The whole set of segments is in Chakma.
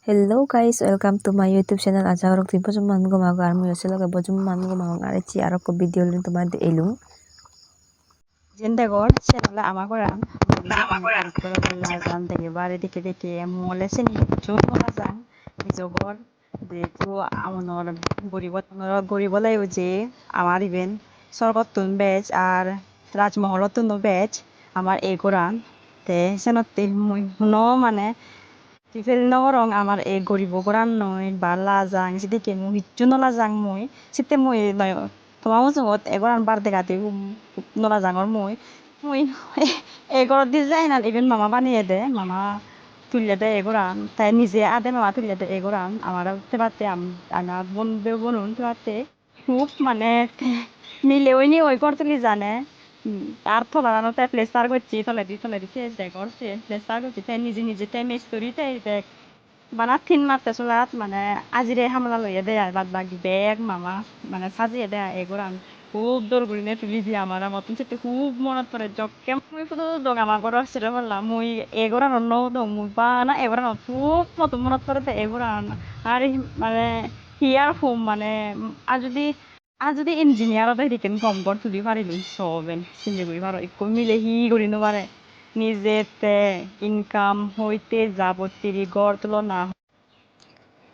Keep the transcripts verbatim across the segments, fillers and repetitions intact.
Hello guys, welcome to my YouTube channel. Aja gorong tumi bojoman gom ago, ar muiyo se loge bojoman gom agong. Ar ecche aro ekko video loi tomare elung. Jen degor, siyen ole ama goran. Ama goran. Lajan dege bare deke deke, mui ole seni hissu no lajang. Nijo gor, jehetu amonor guribo, guribo laibo je amar iben sorgottun bej ar rajmoholottuno bej amar ei goran. Te senotte mui hono mane feel no gorong amar ei guribo gorannoi ba lajang, sedekke mui hissu no lajang mui. Sitte mui noi, toma mujungot ei goran bar degadi no lajangor mui. Mui ei gorot design an iben mama baneyede, mama tullede ei goran, te nije ade mama tullede ei goran, amare thebatte am-, ama bon, beu bonun thebatte. Hub mane te mile oinei oi ghor tuli jane. Hmm, ar tolarano te plaster gocche, toledi, toledi se degor se plaster gocche, te nije nije te mistiri te bek. Bana tin matte solat mane ajire hamala loye de ai, bad bagi bek mama mane sajeye de ai ei goran. Hub dol gurine tuli di amare, mottun sette hub monot pore, jokke mui photo udodong ama ghoro sero palla, mui ei goranot no udong, mui bana ei goranot hub mottun monot pore de ei goran. Ar hi-, mane hi ar hom mane, ar judi, ar judi engineer ode hidikken gom ghor tuli parilun so ben, sinde guri paro, ikko mile hi guri no pare, nije te income hoite jabottiri ghor tulona.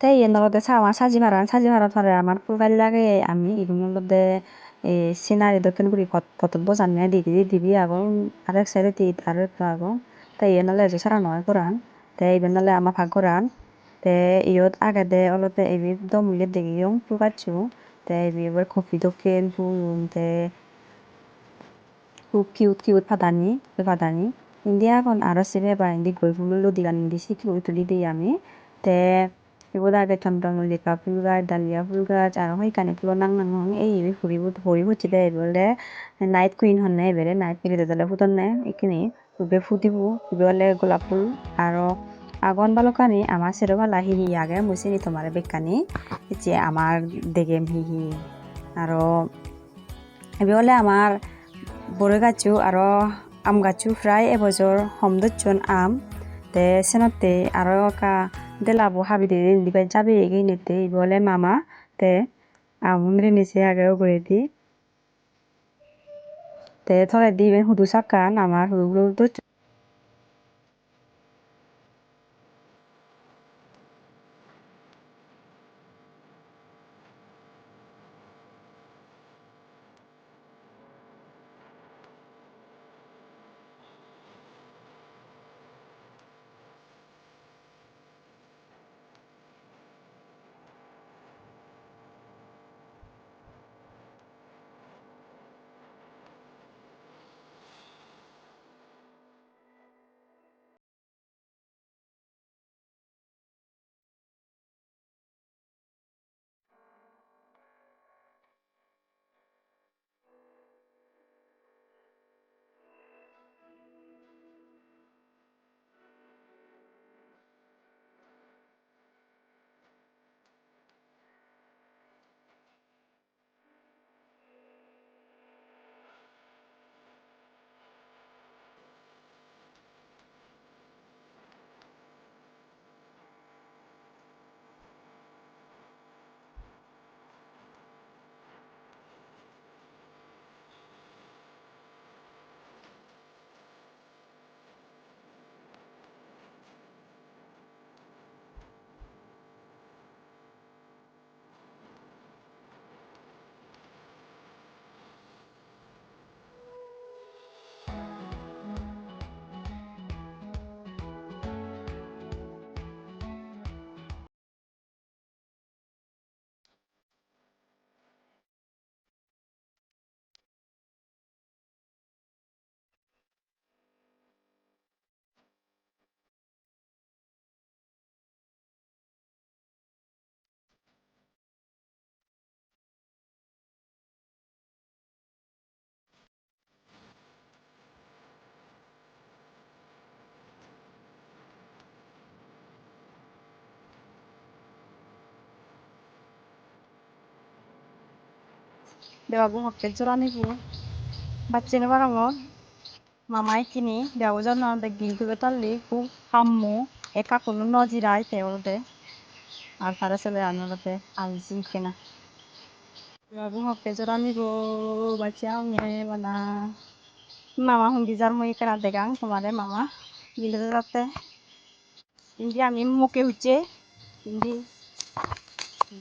Te iyen olode sa-, ama saji paran, saji parot pare amar phul gaj lageye ami. Igun olode, eh, scenery dokken guri pot-, potot bojanne dibey, dibey agon, aro ek side ot aro ekko agon. Te iyen ole ejo sara noi goran. Te iben ole ama pak goran. Te iyot agede olode, ibe do mui degeyong phul gaccho. Te ibe olode kopi dokken phulun te. Hub cute cute padani, ei padani. Indi agon aro sibe ba indi goi pululo diyan indi sikke guri tuli de ami. Te ibot age Chandramallika phul gaj, Dahlia phul gaj, aro hoyekkani phulo nang nang hong. Ei ibe puri puri pocche de, ibe ole Night Queen honne ibere, night queen dole pudonne ikkini. Ibe pudibo, ibe ole golap phul, aro agon balokkani ama sero palla hi hi age, mui sini tomare bekkani ecche ama degem hi hi. Aro ibe ole amar boroi gaccho aro aam gaccho prai ek bojor hom docchon aam. Te senotte aro ekka delabo habi de indi bej jabeye gini te ibe ole mama te aammo mirinei se age uguredi. Te toledi iben hudu sakkan amar hudu hudu docchon. Debabu hokke jorani bo bacche no parongor. Mama ikkini debabu jor no de gil tube tolli hub hammo, ekka kono no jirai te olode. Ar tare sele an olode Anju ekkena. Babu hokke jora nibo bacche agonge bana. Mama hundi jar mui ekkena degang tomare mama. Bile jatte. Indi ami mokke hucche. Indi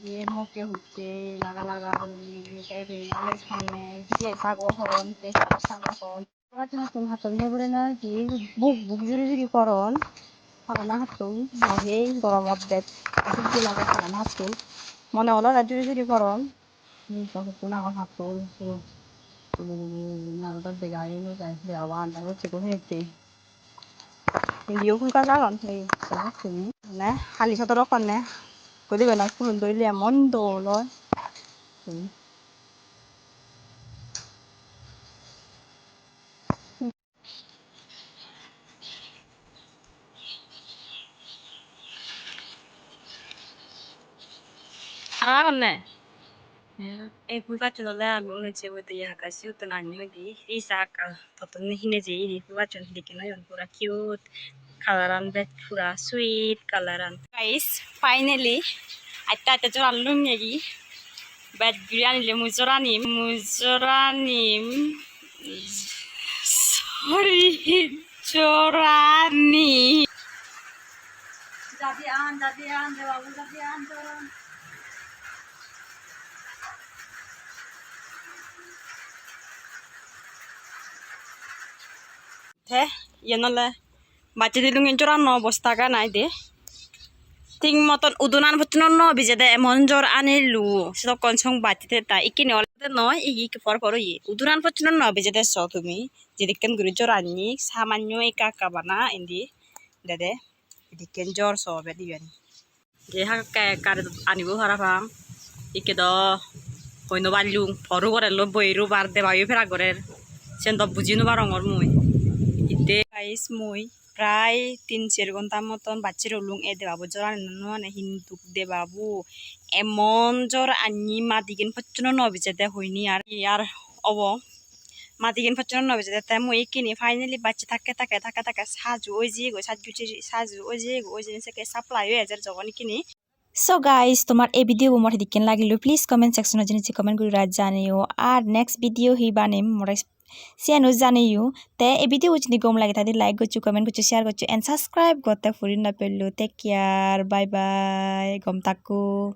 ye mokke hucche laga laga gurinei, te ibe ole honne, jiye sago hon, te sago hon. Hattun hattun hattun bor bor na hi buk buk juri juri poron. Pagana hattun, no he goromot det. Asuk dela pagana hattun. Mone olode juri juri poron. Hi to huttun agon hattun. Hi. Hmm, aro do dega no jai. Dega bana do sigun he he. Indiyo phul gaj agon. He. Mane hali sodorok honne. Gudi bana phulun do ile emon dol oi. Hmm. Agonne. Ei phul gacchun ole ami uni jebode ye hagai siyottun anni hoide. Ei sa ekka tottun hine jeye, ei phul gacchun hidikken oyon, pura cute. Coloran bej pura sweet coloran. Guys, finally, atte atte joran lungegi. Bej guri anile mui joranim, mui joranim. Sorry, jorani. Jadi an, jadi an, de babu, jadi an, joran. Te iyen ole bacchedi lungin jorano obostagan ai de. Thik moton udunan pocchuno no bijede emon jor anillo. Sedokkon song bacchede ta ikkini olode noi, igi ikke por por oye. Udunan pocchuno no bijede so tumi. Jedikken guri jor anni samanyo ekka ekka bana indi dede. Edikken jor so obede iyen. Je hakke gari anibo parapang. Ikke do hoi no pallung. Poru gore loi boi rubar debayo perak gorer. Sen do buji no parongor mui. Hitte guys mui prai tin ser ghonta moton bacche rolung, e debabo jorani no ane hintu debabo emon jor anni madigan pocchuno no bijede hoini ar, ar obo. Madigan pocchuno no bijede, te mui ikkini finally bacche thakke thakke, thakke thakke saju oi jeyegoi, saju oi jeyegoi, oi jeyegoi, sekke supply oi ejer jogon ikkini. So guys, tomar ei video bo mor hidikken lagilo, please comment section ot jeinei comment guri rai janeyo. Ar next video hi banem more siyano janeyo. Te ei video bo jodi gom lage tade like goccho, comment goccho, share goccho and subscribe gotte puri no pello. Take care, bye bye, gom thakko.